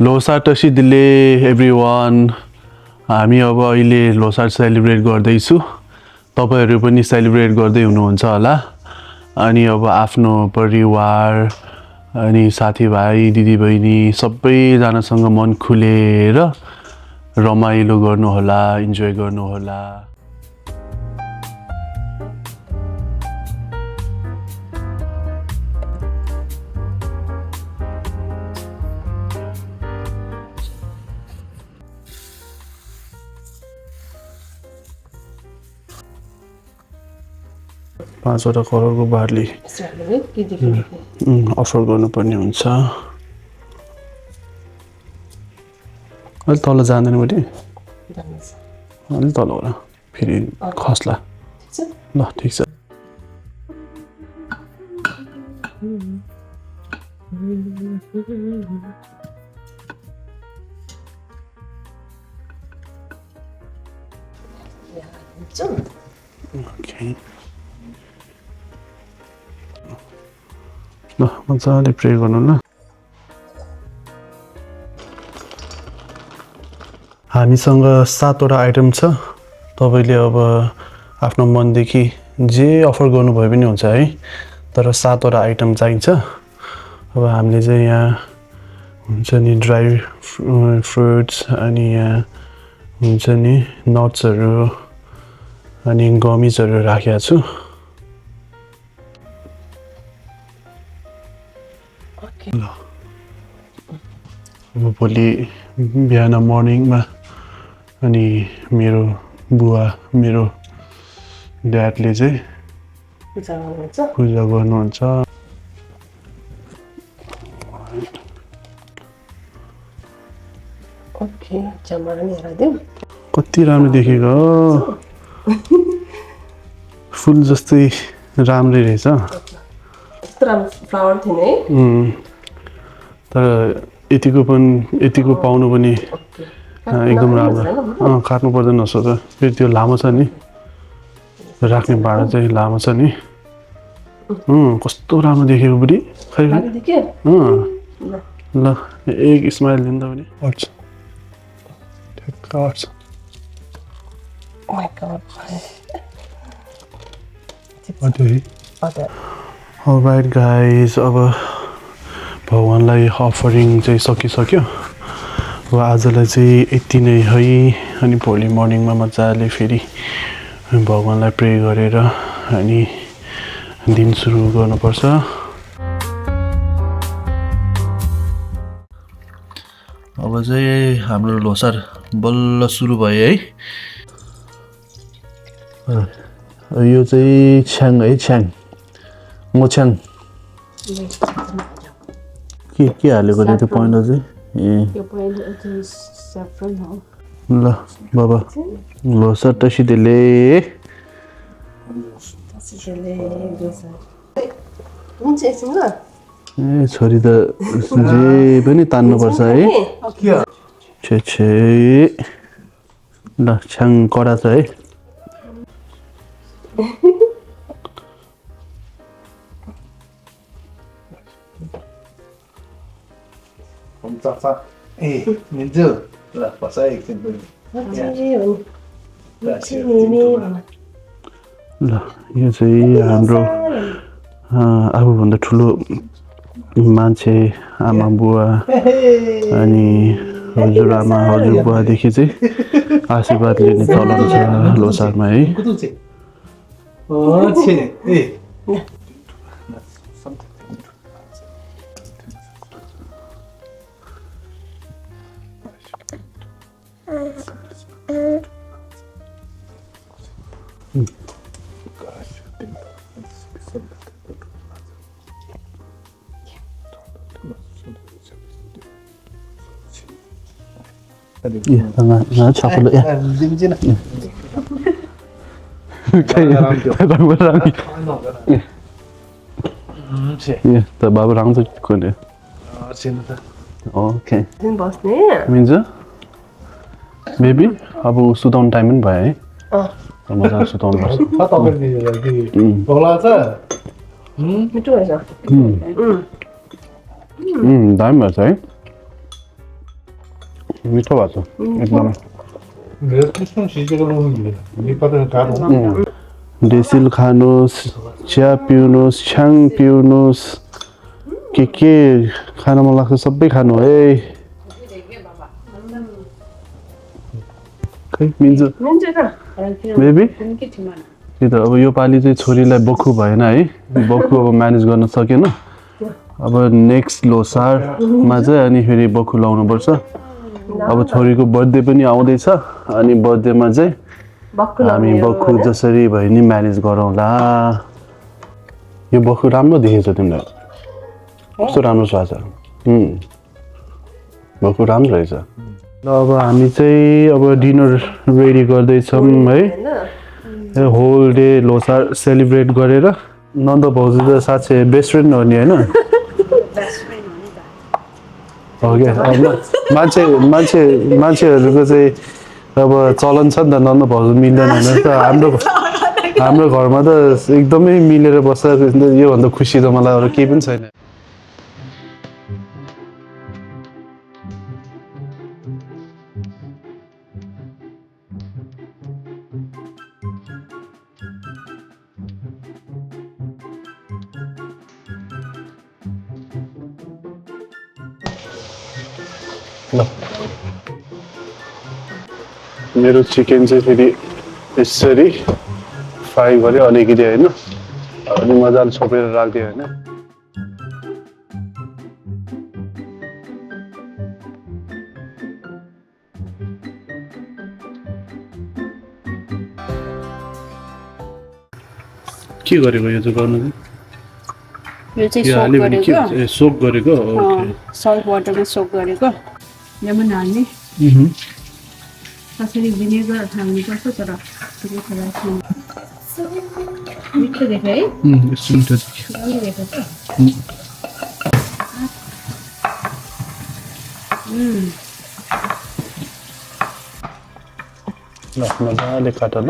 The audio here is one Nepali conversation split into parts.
लोसार तसिदिले एभ्रिवान हामी अब अहिले लोसार सेलिब्रेट गर्दैछु तपाईहरु पनि सेलिब्रेट गर्दै हुनुहुन्छ होला अनि अब आफ्नो परिवार अनि साथीभाइ दिदीबहिनी सबैजनासँग मन खुलेर रमाइलो गर्नु होला इन्जोय गर्नु होला पाँचवटा करोडको बारले अफर गर्नुपर्ने हुन्छ अलि तल जाँदैन बडी अलि तल होला फेरि खस्ला ल ठिक छ ओके ल मजाले प्रे गर्नु ल हामीसँग 7 वटा आइटम छ तपाईले अब आफ्नो मनदेखि जे अफर गर्नुभयो पनि हुन्छ है तर 7 वटा आइटम चाहिन्छ अब हामीले चाहिँ यहाँ हुन्छ नि ड्राई फ्रुट्स अनि यहाँ हुन्छ नि नट्सहरु अनि गमिजहरु राखेको छु ल अब भोलि बिहान मर्निङमा अनि मेरो बुवा मेरो ड्याडले चाहिँ पूजा गर्नुहुन्छ ओके जमानी हेर्दिउ कति राम्रो देखेको फुल जस्तै राम्रै रहेछ यस्तो राम्रो फ्लावर थियो नि तर यतिको पाउनु पनि एकदम राम्रो काट्नु पर्दैन जस्तो त फेरि त्यो लामो छ नि राख्ने भाडा चाहिँ लामो छ नि कस्तो राम्रो देखेको बुढी खै ल एक स्माइल दिनु त पनि हट्छ ठ्याक्क हट्छ Oh my god. Alright guys, अब भगवानलाई अफरिङ चाहिँ सकिसक्यो अब आजलाई चाहिँ यति नै है अनि भोलि मर्निङमा मजाले फेरि भगवानलाई प्रे गरेर अनि दिन सुरु गर्नुपर्छ अब चाहिँ हाम्रो लोसार बल्ल सुरु भयो है यो चाहिँ छ्याङ है छ्याङ मोछ्याङ के हालेको रे त्यो पहेँलो चाहिँ यो पहेँलो चाहिँ सैफ्रन हो ल बाबा लोसार तसिदेले हुन्छ एकछिन ल ए छोरी त जे पनि तान्नुपर्छ है छे छे ल छ्याङ कडा छ है मिल्छु ल बस एकछिन पनि ल यो चाहिँ हाम्रो आफूभन्दा ठुलो मान्छे आमा बुवा अनि हजुरआमा हजुरबुवादेखि चाहिँ आशीर्वाद लिने चलन छ लोसारमा है Nga chocolate ya. Iya, tak bawa orang tu kau ni. Okay. Means maybe अब सुताउन टाइम पनि भयो है मजा सुताउनु पर्छ मिठो रहेछ दामी भएछ है मिठो भएको छ एकदमै मेरो कस्तो सिजेको लाउनु दिदैन नेपालमा गाह्रो डेसिल खानुहोस् चिया पिउनुहोस् छ्याङ पिउनुहोस् के खान मन लाग्छ सबै खानु है खै मिल्छ बेबी त्यही त अब यो पालि चाहिँ छोरीलाई बक्खु भएन है बक्खु अब म्यानेज गर्न सकेन अब नेक्स्ट लोसारमा चाहिँ अनि फेरि बक्खु लाउनुपर्छ अब छोरीको बर्थडे पनि आउँदैछ अनि बर्थडेमा चाहिँ हामी बक्खु जसरी भए नि म्यानेज गरौँला यो बक्खु राम्रो देखेछ तिमीलाई कस्तो राम्रो छ आज बक्खु राम्रो रहेछ ल अब हामी चाहिँ अब डिनर रेडी गर्दैछौँ है होल डे लोसार सेलिब्रेट गरेर नन्द भाउजू त साँच्चै बेस्ट फ्रेन्ड हो नि होइन हो क्या मान्छेहरूको चाहिँ अब चलन छ नि त नन्द भाउजू मिल्दैन भने त हाम्रो घरमा त एकदमै मिलेर बस्छ योभन्दा खुसी त मलाई अरू केही पनि छैन ल मेरो चिकन चाहिँ फेरि यसरी फ्राई गऱ्यो अलिकति होइन अनि मजाले छोपेर राखिदियो होइन के गरेको यो चाहिँ गर्नु यो चाहिँ यो सोक हाल्यो भने के गरेको हुन्छ? ए, सोक गरेको ओके सल्ट वाटरमा सोक गरेको लेमन हाल्ने कसरी भिनेगर हाल्नुपर्छ तर मिठो देख्यो है यस्तो मिठो छ। राम्रो देख्यो त ल मजाले काट ल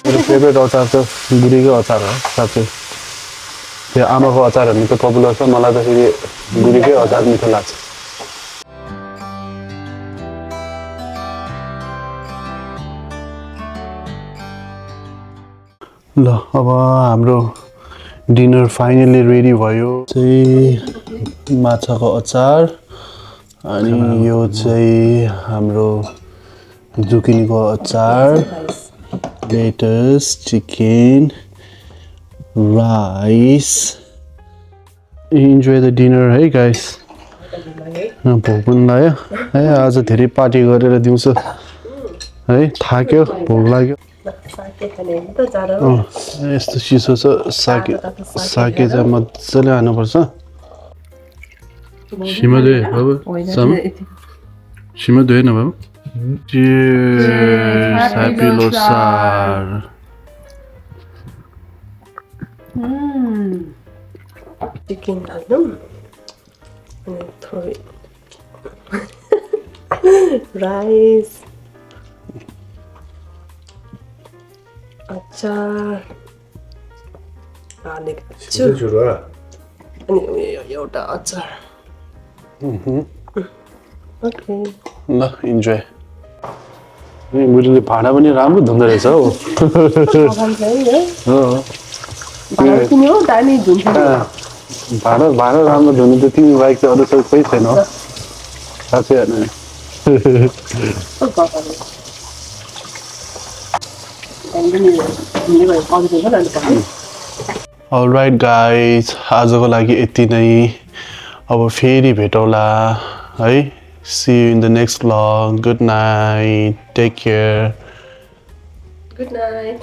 मेरो फेभरेट अचार त गुडीकै अचार हो साँच्चै त्यो आमाको अचारहरू निकै पपुलर छ मलाई त फेरि गुडीकै अचार मिठो लाग्छ ल अब हाम्रो डिनर फाइनली रेडी भयो चाहिँ माछाको अचार अनि यो चाहिँ हाम्रो जुकिनीको अचार let's chicken rice enjoy the dinner है गाइस भोक पनि लाग्यो है आज धेरै पार्टी गरेर दिउँसो है थाक्यो भोक लाग्यो यस्तो चिसो छ साके चाहिँ मजाले हाल्नुपर्छ सीमा दुए बाबु सामु सीमा दुए न बाबु Cheers, happy Losar. Chicken halim. Throw rice. Achar. Garlic. जुरा अनि एउटा अचार. ओके. ल इन्जोय बुढीले भाँडा पनि राम्रो धुँदो रहेछ हौ किन्यो दामी धुन्छ भाँडा राम्रो धुनु त तिमी बाइक चाहिँ अरू सबै कोही छैन साँच्चै होइन अलराइट गाइज आजको लागि यति नै अब फेरि भेटौँला है see you in the next vlog. Good night. Take care. Good night.